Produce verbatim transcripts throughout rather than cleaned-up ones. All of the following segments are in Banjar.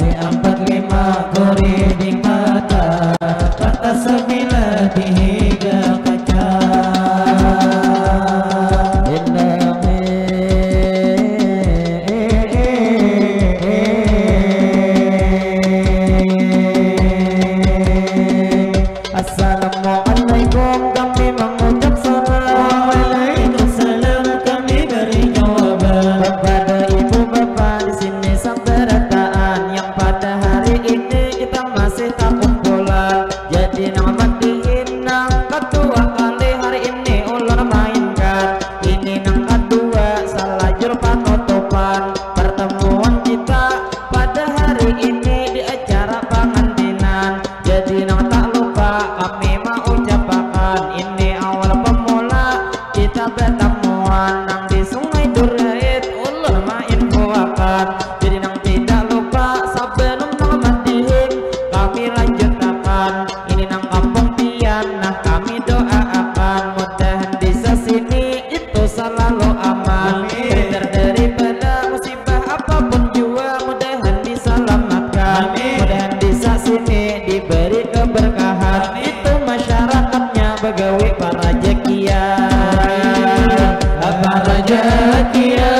Di empat lima kori di mata, patah sebilah di higa kaca. Assalamualaikum, kami mengucap salam. Waalaikumsalam, kami beri jawaban. Kepada ibu bapa di sini sabarataan, yang pada hari ini kita masih takumpulan. Jadi nang madihin nang kadua kali hari ini ulun mainkan. Ini nang kadua salajur panutupan pertemuan kita pada hari ini di acara pangantinan. Jadi nang tak lupa kami maucapakan, ini awal pemula kita batamuan nang di Sungai Durait, ulun mainfoakan. Jadi nang tidak lupa, sabalum nang madihin kami lanjutakan. Ini nang kampung pian, nah kami doaakan, mudahan di sasini itu salalu aman. Amin. Terhindar daripada musibah apapun jua, mudahan disalamatkan. Amin. Mudahan di sasini diberi keberkahan. Amin. Itu masyarakatnya bagawi parajakian. Parajakian.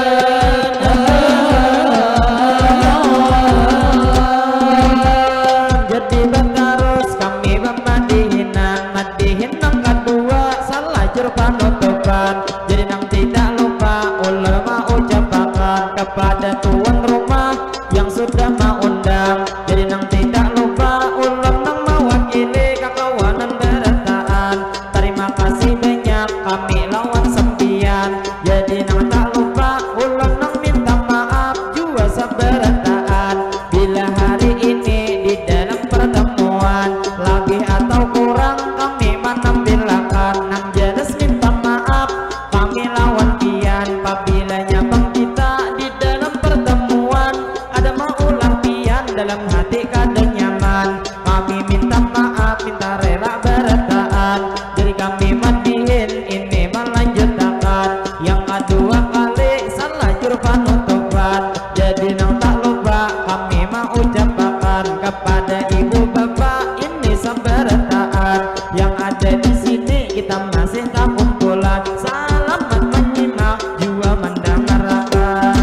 Jadi batarus kami bamadihinan, madihin nang kadua salajur panutupan. Jadi nang tidak lupa ulun maucapakan kepada tuan rumah yang sudah maundang. Jadi nang tidak lupa ulun nang mawakili kakawanan barataan. Tarima kasih banyak kami lawan sampiyan. Jadi nang tak lupa ulun nang minta maaf jua sabarataan. Bila hari ini di dalam pertemuan labih atau kurang kami manampilakan, nang jelas minta maaf kami lawan pian. Pabilanya pang kita di dalam pertemuan ada maulah pian, dalam hati kada nyaman. Kami minta maaf, minta rela barataan. Jadi kami madihin ini malanjutakan yang kadua kali salajur panutupan. Jadi nang tak lupa kami maucapakan kepada ibu bapa ini sabarataan yang ada di sini, kita masih takumpulan. Salamat manyimak jua mandangarakan.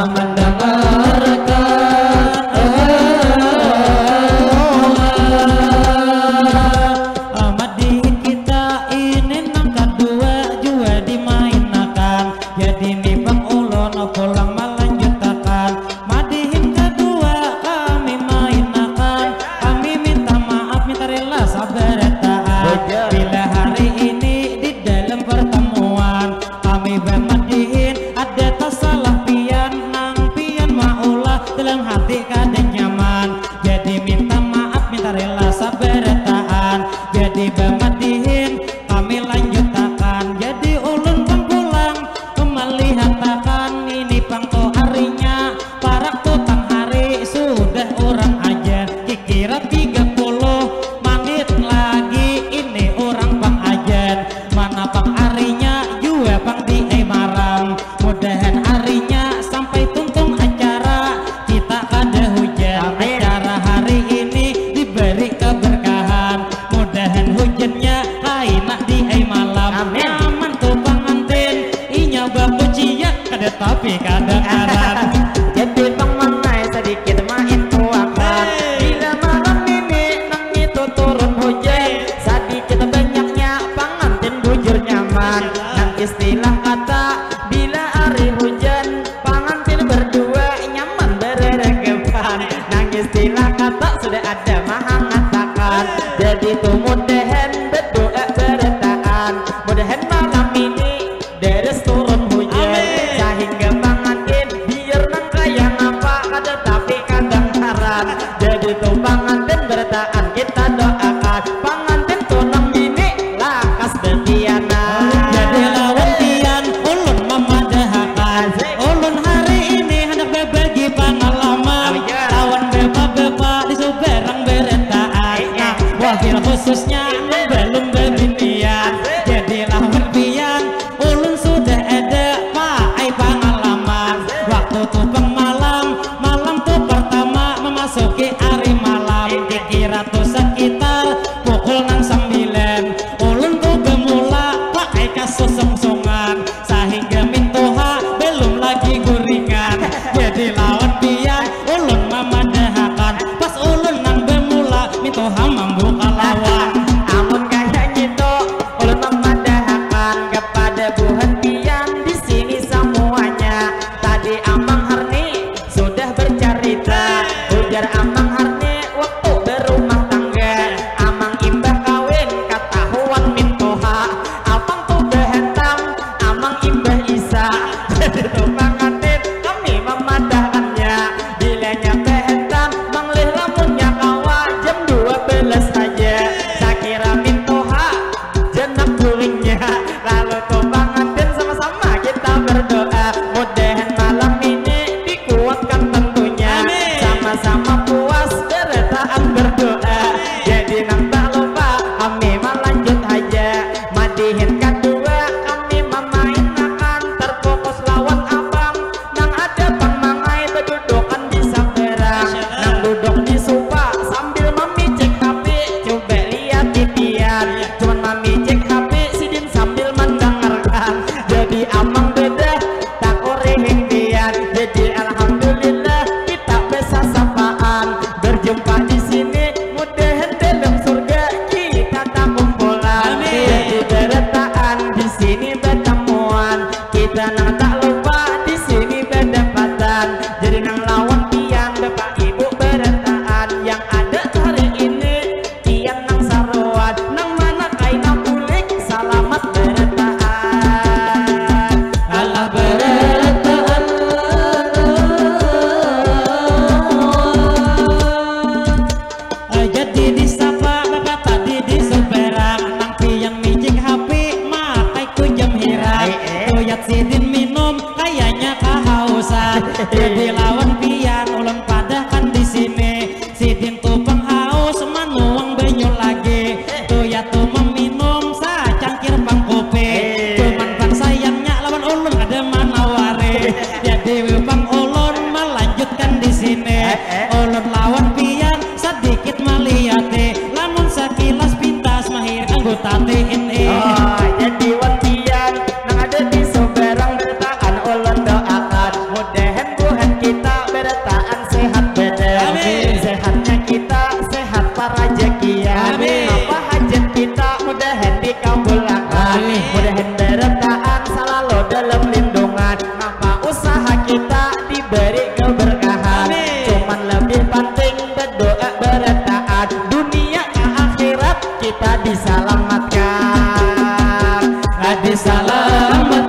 Mandangarakan. Madihin kita ini nang kadua jua dimainakan. Jadi ni pang ulun pulang malanjutakan. Madihin kadua kami mainakan. Kami minta maaf, minta rela sabarataan. Betul. Bila hari ini di dalam pertemuan kami bamadihin ada tasalah pian, nang pian maulah dalam hati kada nyaman. Jadi minta maaf, minta rela sabarataan. Jadi bamadihin kami lanjutakan. Jadi ulun pang pulang malihatakan ini pang tu harinya. Parak tu tang hari sudah urang ajan. Kikira tiga puluh manit lagi ini urang pang ajan. Mana pang harinya jua pang di ai maram. Mudahan harinya sampai tuntung acara kita kada hujan. Amin. Acara hari ini diberi keberkahan. Mudahan hujannya kaina di ai malam. Amin. Nyaman tu pangantin, inya bakuciak kada tapi kada karan. Jadi pang manai sadikit mainfoakan. Hei. Bila malam ini nang itu turun hujan, hei, sadikit banyaknya pangantin bujur nyaman. Masya Allah. Nang istilah kata bila hari hujan, pangantin berdua nyaman bereragapan. Nang istilah kata sudah ada mahangatakan. Jadi tu mudahan berdoa barataan. Mudahan malam ini deres turun hujan. Amin. Sahingga pangantin biar nang kaya ngapa kada tapi kadangkaran. Jadi tu pangantin barataan kita doakan. Pangantin tu nang bini lakas bapianan. Jadi lawan pian ulun mamadahakan. Asik. Ulun hari ini handak babagi pangalaman. Oh, iya. Lawan bapa-bapa di subarang Sidin minum kayanya kahausan. Jadi lawan pian ulun padahkan di sini. Sidin tu pang haus manuang banyu lagi. Tu ya tu meminum sacangkir pang kopi. Cuman pang sayangnya lawan ulun kada manawari. Jadi pang ulun melanjutkan di sini. Ulun lawan pian sadikit maliati. Lamun sakilas pintas mahir anggota T N I. Oh, jadi wan pian nang ada di Sobarang berataan ulun doakan. Mudahan buhan kita berataan sehat badan. Amin. Sehatnya kita, sehat parajakian. Amin. Apa hajat kita mudahan dikabulakan. Amin. Mudahan berataan selalu dalam lindungan. Apa usaha kita diberi keberkahan. Amin. Cuman lebih penting berdoa berataan. Dunia ke akhirat kita diselamatkan. Diselamatkan.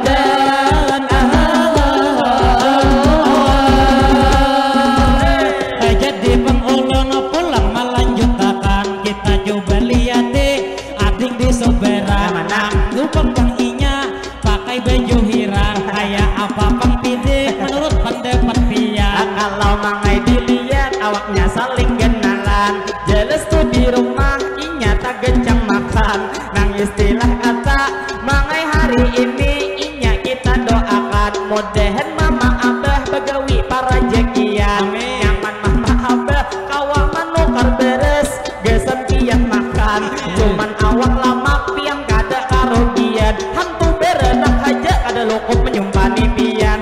Jadi pang ulun pulang melanjutakan. Kita coba lihat deh, ading di Sobarang. Mana? Nang tu pang inya pakai baju hirang. Kayak apa pang pide menurut pendapat pian? Kalau mangai dilihat awaknya saling kenalan. Jelas tu di rumah inya tak gencang makan. Nang istilah kata mangai hari ini inya kita doakan. Mudahan mama abah bagawi parajakian. Amin. Nyaman mama abah kawa manukar beres gasan pian makan. Cuman awak lamak pian kada karugian. Hantu beranak haja kada lukup menyumpani pian.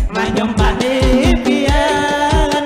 Menyumpani pian.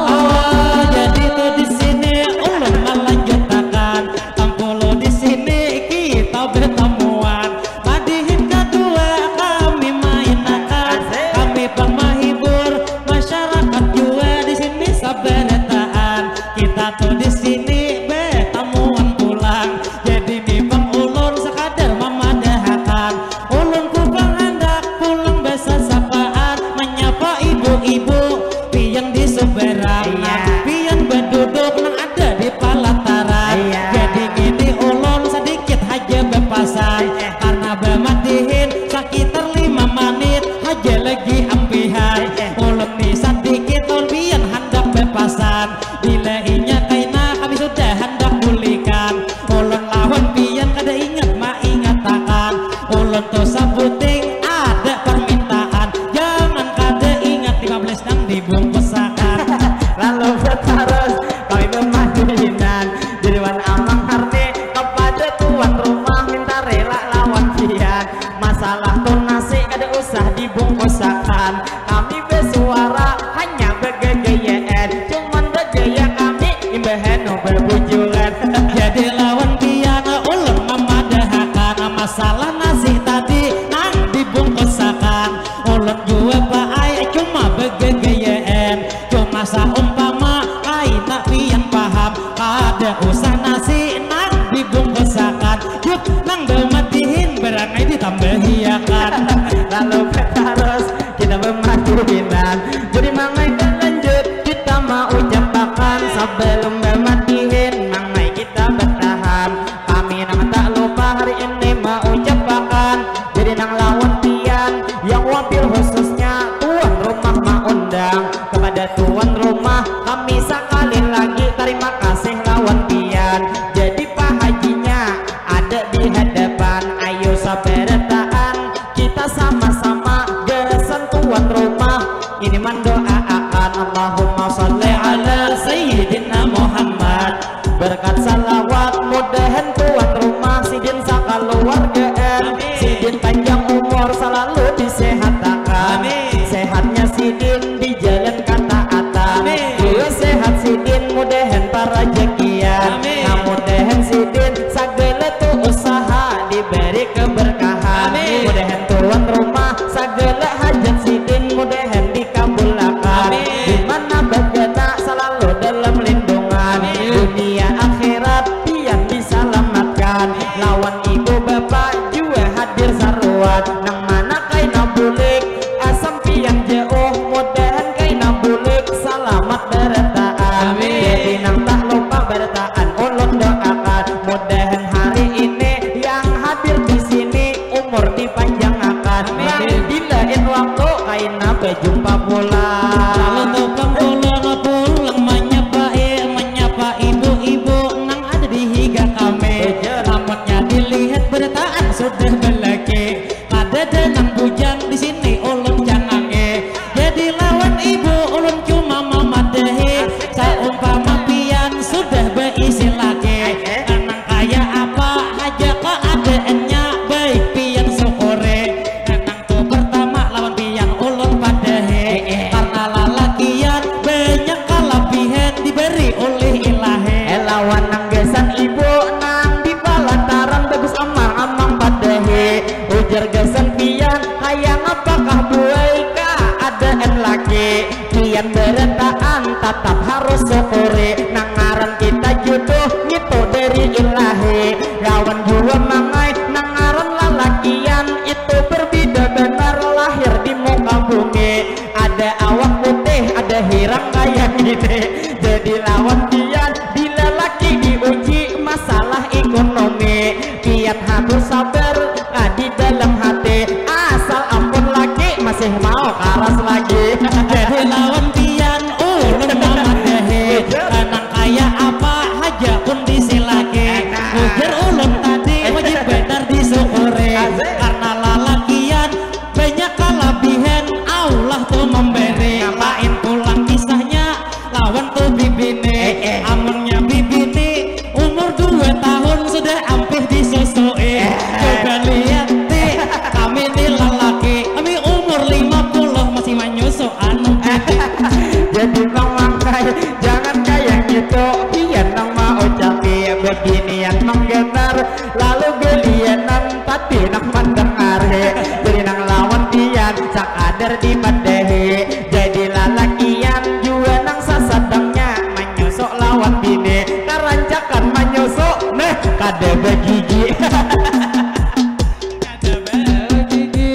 Ah, jadi tu di sini ulun melanjutakan. Tampulu di sini kita bertemuan. Madihin kadua kami mainakan. Asik. Kami pang mahibur masyarakat jua di sini sabarataan. Kita tu di sini betamuan pulang. Jadi ni pang ulun sekadar mamadahakan. Ulun ku pang handak pulang basasapaan, manyapa ibu-ibu pian di Sobarang. Iya. Nah, pian baduduk nang ada di palataran. Iya. Jadi ngini ulun sadikit haja bapasan. Iya. Karena bamadihin sakitar lima manit haja lagi ampihan. Iya. Ulun ni sadikit lawan pian handak bapasan. Bila inya kaina kami sudah handak bulikan. Ulun lawan pian kada ingat maingatakan. Ulun tu sabuting ada permintaan. Jangan kada ingat lima belas nang dibungkusakan. Lalu batarus kami bamadihinan. Jadi wan Amang Harni kepada tuan rumah minta rela lawan pian. Masalah tu nasi kada usah dibungkusakan. Kami basuara hanya bagagayaan. Cuman bagaya kami imbah anu babujuran. Jadi lawan pian ulun mamadahakan masalah nasi tadi nang dibungkusakan. Ulun jua paai cuma bagagayaan. Cuma saumpama kaina pian paham. Kada usah nasi nang dibungkusakan. Juk nang bamadihin barangai ditambahiakan. Lalu batarus kita bamadihinan. Jadi mangai balanjut kita maucapakan. Sabalum bamadihin mangai kita batahan. Kami nang tak lupa hari ini maucapakan. Jadi nang lawan pian yang wabil khususnya tuan rumah maundang. Kepada tuan rumah kami sakali lagi tarima kasih lawan pian. Jadi pahajinya ada di hadapan. Ayo sabarataan kita sama-sama gasan tuan rumah ini mandoaakan. Allahumma shalli ala Sayyidina Muhammad. Berkat salawat mudahan tuan rumah sidin sakaluargaan. Amin. Sidin panjang umur salalu disehatakan. Amin. Sehatnya sidin di jalan kataatan. Amin. Jua sehat sidin mudahan parajakian. Amin. Nah, mudahan sidin sagala tu usaha diberi keberkahan. Amin. Mudahan tuan rumah sagala hajat sidin mudahan dikabulakan. Amin. Di mana bagana salalu dalam lindungan. Amin. Dunia akhirat pian disalamatkan. Amin. Lawan ibu bapa jua hadir saruan. Nang mana kaina bulik asam pian jauh, mudahan kaina bulik salamat barataan. Amin. Jadi nang tak lupa barataan ulun doakan. Mudahan hari ini yang hadir di sini Ujar gasan pian, kaya ngapakah buai kaadaan laki? Pian barataan tatap harus syukuri, nang ngaran kita juduh ngitu dari ilahi. Lawan jua mangai nang ngaran lalakian, itu berbida banar lahir di muka bumi. Ada awak putih, ada hirang kaya ngini. Jadi lawan pian, bila laki diuji masalah ekonomi, pian harus sabar, ah, di dalam hati. Asal ampun laki masih mau karas lagi. Jadi lawan pian ulun mamadahi, nang kaya apa haja kondisi laki. Ujar ulun tadi wajib banar disyukuri. Asik. Karena lalakian banyak kalabihan Allah tu memberi. Napa? Lain pulang kisahnya lawan tu bibini. Eh, eh. Amunnya bibini umur dua tahun sudah ampih disusui. Eh. Coba lihat ti, kami ni lalaki, kami umur lima puluh masih manyusu anu. Jadi nang mangkai, jangan kaya ngitu, pian nang maucapi, bebinian mangganar, lalu gelianan tadi nang mandangari. Jadi nang lawan pian sakadar dipadahi. Jadi lalakian jua nang sasadangnya manyusuk lawan bini, karancakan manyusuk, nah, kada bagigi. Kada bagigi.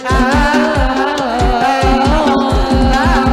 Ah, ah, ah, ah,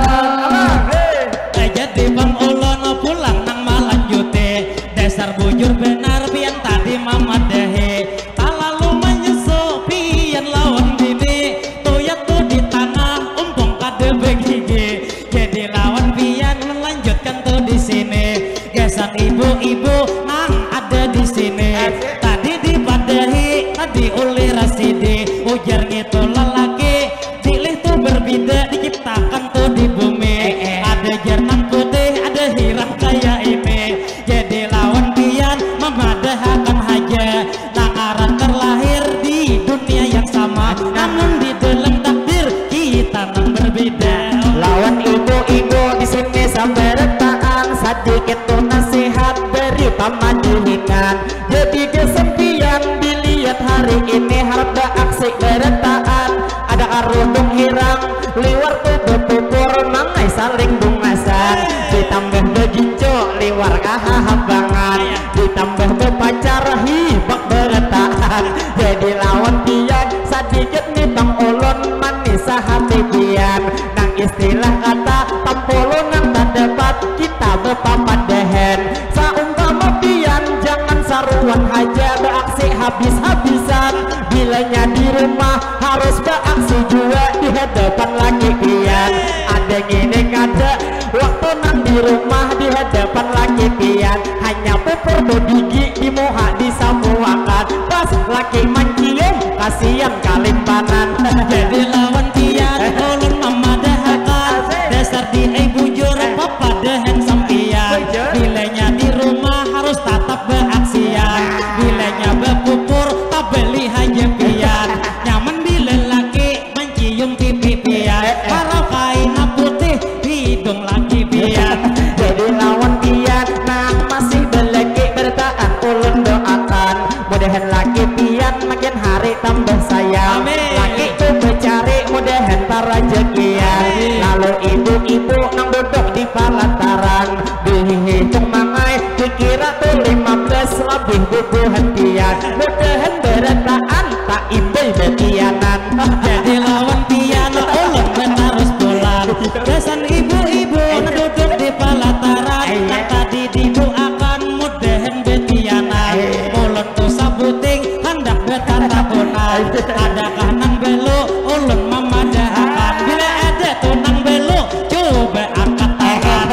ah, hei. Eh, jadi bang ulun pulang nang malanjuti. Dasar bujur banar pian tadi mamadahi. Talalu manyusu pian lawan bini. Tuyat tu di tanah, umpung kada bagigi. Jadi lawan pian melanjutkan tu di sini. Gasan ibu-ibu nang ada di sini. Asik. Tadi dipadahi tadi ulih Rasidi. Ujar ngitu lalaki, silih tu berbida diciptakan tu di bumi. Eh, eh. Ada jar nang putih, ada hirang kaya ini. Jadi lawan pian mamadahakan haja. Nang aran terlahir di dunia yang sama, namun di dalam takdir kita nang berbeda. Lawan ibu-ibu di sini sabarataan, sadikit tu nasihat dari pamadihinan. Jadi gasan pian dilihat hari ini harap baaksi barataan. Ada karudung hirang, liwar tu bapupur, mangai saling bungasan. Ditambah bagincu, liwar kahahabangan. Ditambah bapacar, hibak barataan. Jadi lawan pian, sadikit ni bang ulun manis sahati pian. Nang istilah kata tampulu nang tadapat, kita bapapadahan. Saumpama pian, jangan saruan haja baaksi habis-habisan. Bilanya di rumah, harus baaksi jua di hadapan laki pian. Ada ngini kada, waktu nang di rumah di hadapan laki pian, hanya pupur babigi di muha disamuakan. Pas laki mancium, kasian kalimpanan. Jadi lawan pian, ulun mamadahakan, dasar di ai bujur, papadahan sampian. Bujur. Bilanya di rumah harus tatap baaksian. Bilanya bapupur, tabali haja pian. Nyaman bila laki mancium pipi pian. Eh, eh. Harau kaina putih hidung laki pian. Jadi lawan pian nang masih balaki barataan ulun doakan, mudahan laki pian makin hari tambah sayang. Amin. Laki tu bacari mudahan parajakian. Amin. Lalu ibu-ibu nang duduk di palataran, dihitung mangai dikira tu lima belas labih bubuhan pian. Mudahan barataan taimbai bakianan. Jadi lawan pian ulun batarus pulang. Gasan ibu-ibu nang duduk di palataran, nang tadi diduakan mudahan bakianan. Ulun tu sabuting handak batatakunan. Adakah nang belu? Ulun mamadahakan. Bila ada tu nang belu, cuba angkat tangan.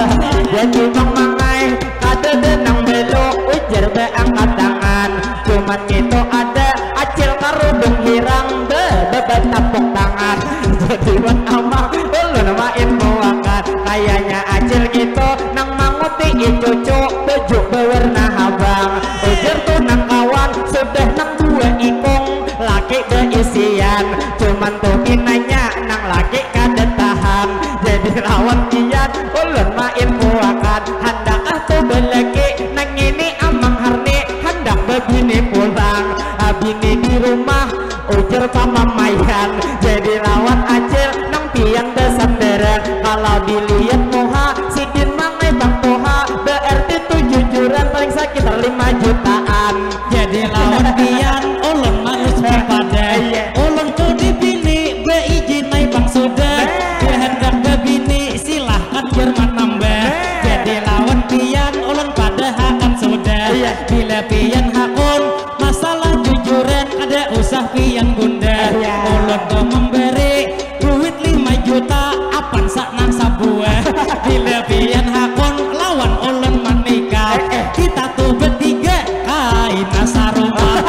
Jadi bang mangai, kadada nang belu, ujar baangkat tangan. Cuman ngitu ada acil karudung hirang, be, be, batapuk tangan. Jadi wan amang, ulun main muakan. Kayanya acil ngitu nang mangutii cucu, baju bawarna habang. Ujar tu nang kawan, sudah nang dua ikung, laki baisian. Cuman tu pinanya nang laki kada tahan. Jadi lawan pian, ulun main muakan. Handakah tu balaki, nang ngini amang Harni, handak babini pulang. Bini di rumah, Ujar pamamaian jadi lawan acil nang pian basandaran. Kalau dilihat muha sidin mangai bang tuha, berarti tu jujuran paling sekitar lima jutaan. Jadi lawan pian ulun malus bapada. Iya. Ulun tu dibini beijin ai bang sudah. Nah. Dia hendak bebini silahkan jer manambah. Nah. Jadi lawan pian ulun padahakan sudah. Iya. Bila pian hakun masalah jujuran kada usah pian gundah. Iya. Ulun tu memberi duit lima juta apan sa nang sabuah. Bila pian hakun lawan ulun manikah, eh, eh, kita tu betiga kaina sarumah.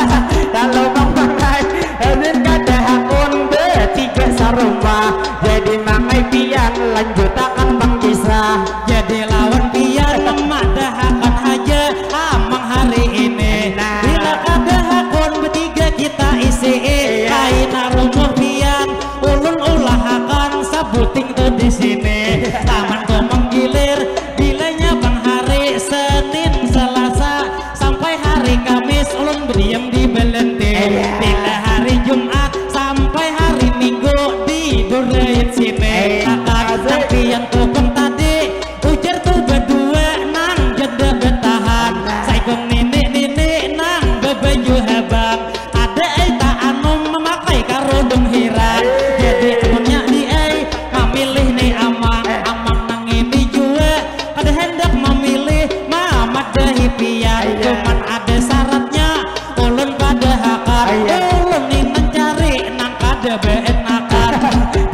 Kalau bang mangai ulun kada hakun betiga sarumah. Jadi mangai pian lanjutakan bang kisah. Jadi lawan pian madahakan haja amang hari ini. Nah. Bila kada hakun betiga kita isi, iya, kaina rumah pian ulun ulahakan sabuting tu di sini. Taman tu menggilir bilanya bang hari Senin, Selasa, sampai hari Kamis ulun berdiam di Belenti. Iya. Bila hari Jumat sampai hari Minggu di Durait sini. Eh, akan asik. Tapi yang tukung tadi ujar tu berdua nang jeda bertahan. Nah. Saikung nini-nini nang berbaju habang. Ada ai tak anu memakai karudung hirang. Eh. Jadi amunnya di ai mamilih ni amang. Eh. Amang nang ini jua kada hendak mamilih mamadahi pian. Iya. Cuman ada syaratnya ulun padahakan. Iya. Ulun ni mencari nang kada beenakan.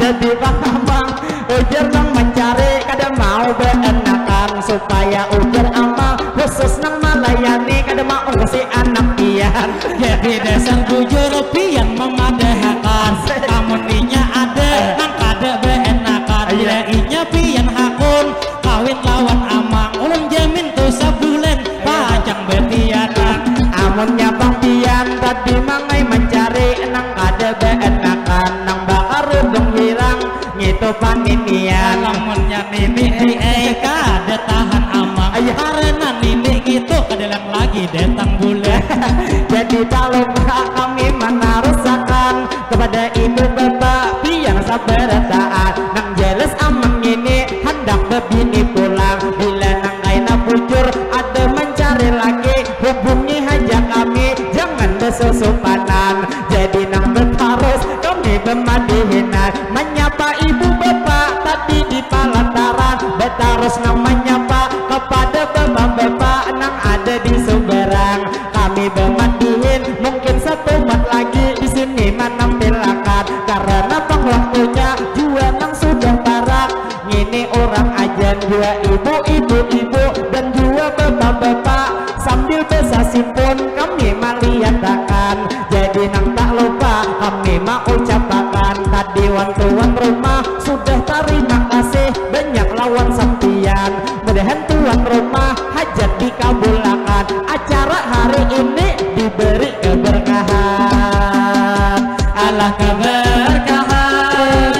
Jadi bang amang ujar nang mencari kada mau beenakan supaya ujar amang khusus nang melayani kada mau si anak pian. Jadi dasar bujur pian memadahakan. Amun inya ada nang kada beenakan, iya, ya inya pian hakun kawin lawan amang. Ulun jamin tu sabulan pacang bapianak. Amunnya bang pian tadi mangai mencari nang kada beenakan, nang bakarudung hirang ngitu paninian. Lamunnya nini di ai kada tahan amang. Ayah. Karena nini ngitu kada lagi datang bulan. Jadi tak lupa kami menarusakan kepada ibu bapak pian sabarataan. Nang jelas amang ini hendak bebini pulang. Bila nang kaina bujur ada mencari lagi, hubungi haja kami, jangan besusupanan. Jadi nang betarus kami bemadihinan, menyapa ibu bapak tadi di palataran, betarus nang menyapa kepada bapak-bapak nang ada di subarang. Kami bemadihin mungkin setumat lagi di sini manampilakan, karena bang waktunya jua nang sudah parak. Ngini urang ajan jua ibu-ibu, ibu dan jua bapak-bapak, sambil besasimpun kami maliatakan. Jadi nang tak lupa kami maucapakan, tadi wan tuan rumah sudah tarima kasih banyak lawan sampiyan. Mudahan tuan rumah hajat dikabulakan, acara hari ini diberi keberkahan. Alah keberkahan.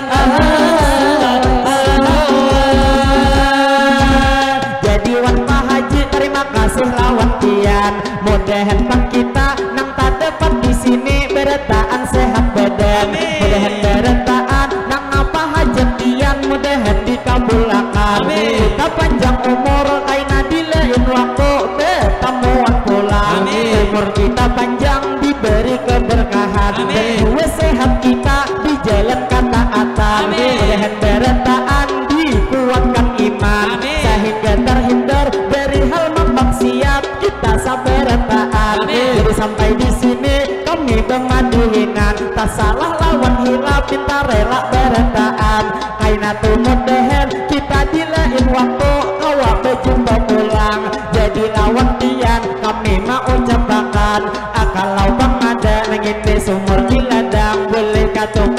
Jadi wan Pak Haji, terima kasih lawan pian. Mudahan pang kita nang tadapat di sini barataan sehat badan. Amin. Mudahan barataan nang apa hajat pian mudahan dikabulakan. Amin. Kita panjang umur kaina di lain waktu betamuan pulang. Amin. Umur kita panjang diberi keberkahan. Amin. Dan jua sehat kita di jalan kataatan. Amin. Mudahan barataan dikuatkan iman. Amin. Sehingga terhindar dari hal mamaksiat kita sabarataan. Amin. Jadi sampai di sini kami bemadihinan, tasalah lawan hilap kita rela barataan. Kaina tu mudahan kita di lain waktu kawa bejumpa pulang. Jadi lawan pian kami maucapakan, ah, kalau pang ada nang ngini sumur di ladang, boleh katuh